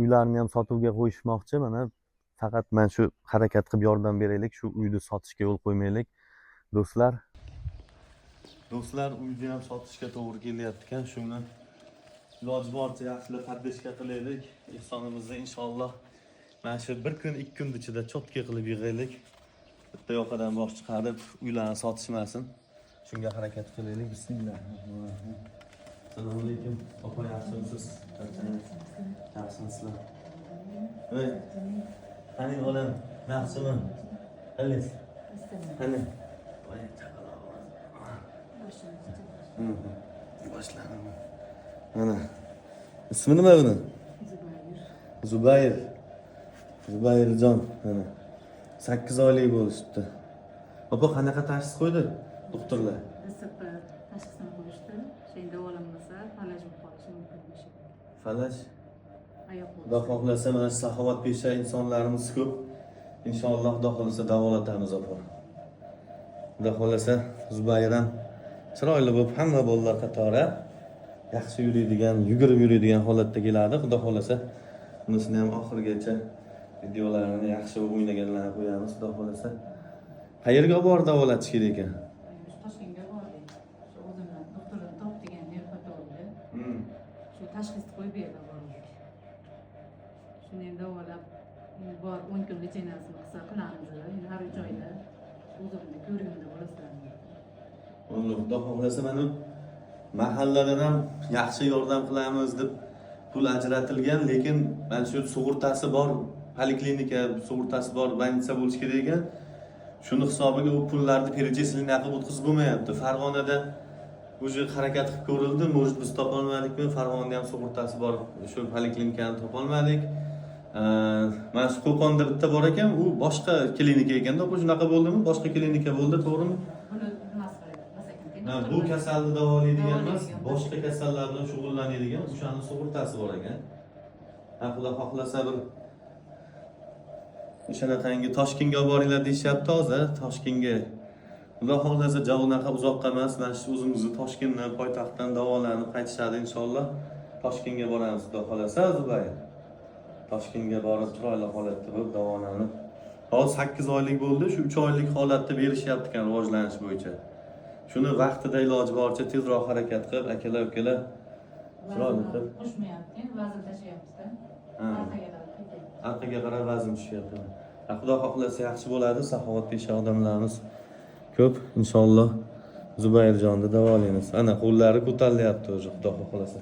Uylarni ham sotuvga qo'yishmoqchi. Mana faqat mana shu harakat qilib yordam beraylik, shu uyni sotishga yo'l qo'ymaylik, do'stlar. Do'stlar, uyni ham sotishga to'g'ri kelyapti ekan. Shuni iloji boricha yaxshilab поддержка qilaylik. Ehsonimizni inshaalloh mana shu bir kun, 2 kun ichida чётко qilib yig'aylik. Bitta yoqadan bosh chiqarib, uylarni sotishmasin. Shunga harakat qilaylik. Bismillah. Assalomu alaykum. Opa, yaxshimisiz? Yaxshimisizlar? Ey, qani bolam, yaxshimi? Qalaysiz? Qani? Voy, chaqaloq. Boshlanadi. Mana. Ismi nima buni? Zubayr. Zubayrjon, mana. 8 oylik bo'lishibdi. Opa, qanaqa tashxis qo'ydi doktorlar? ДЦП tashxisini qo'yishdi. Shu davolanmasa, falaj bo'lib qolishi mumkin. Falaj. Oyoq Xudo xohlasa, mana shu saxovatpesha insonlarimiz ko'p. Inshaalloh, Xudo xohlasa, davolatamiz, opa. Xudo xohlasa, Zubayr ham chiroyli bo'lib, hamma bolalar qatori yaxshi yuradigan, yugurib yuradigan holatda keladi. Xudo xohlasa, bunisini ham oxirigacha videolarini yaxshi o'ynaganlarni qo'yamiz, Xudo xohlasa. Qayerga olib borib davolatish kerak ekan? Shu Toshkentga bordik. Shu o'zimni doktorlar top degan nevropatologga. Shu tashxisni qo'yib berdi, bordik. Shuni endi davolab, endi bor 10 kun лечение sini qilsa qilamiz. Endi har 3 oyda o'zimni ko'rigimda bo'lasizlar. Alloh, Xudo xohlasa, mana mahalladan ham yaxshi yordam qilamiz deb pul ajratilgan, lekin mana shu sug'urtasi bor poliklinika, sug'urtasi bor больница bo'lishi kerak ekan. Shuni hisobiga u pullarni перечисление qilib o'tkazib bo'lmayapti. Farg'onada уже harakat qilib ko'rildi, может, biz topolmadikmi, Farg'onada ham sug'urtasi bor shu poliklinikani topolmadik. Mana shu Qo'qonda bitta bor ekan, u boshqa klinika ekanda. Shunaqa bo'ldimi? Boshqa klinika bo'ldi, to'g'rimi? Buni nimasi emas ekan. Ha, bu kasalni davolaydigan emas, Davolaydigan. boshqa kasallar bilan shug'ullanadigan, o'shani sug'urtasi bor ekan. Ha, Xudo xohlasa, bir o'shanaqangi Toshkentga olib boringlar deyishyapti hozir, Toshkentga. Xudo xohlasa, ja unaqa uzoqqa emas, mana shu o'zimizni Toshkentdan, poytaxtdan davolanib qaytishadi inshaalloh. Toshkentga boramiz, Xudo xohlasa, Zubayr. Toshkentga borib, chiroyli holatda bo'lib davolanib. Hozir 8 oylik bo'ldi, shu 3 oylik holatda berishyapti ekan rivojlanish bo'yicha. Shuni vaqtida iloji boricha tezroq harakat qilib, akalar, ukalar, chiroyli qilib. Qo'shmayapti, endi vazn tashlayapti-da. Ha. Orqaga qarab ketyapti. Orqaga qarab vazn tushyapti. Ha, Xudo xohlasa, yaxshi bo'ladi, saxovatpesha odamlarimiz ko'p. Inshaalloh, Zubayrjonni davolaymiz. Ana qo'llari ko'tarilyapti уже, Xudo xohlasa.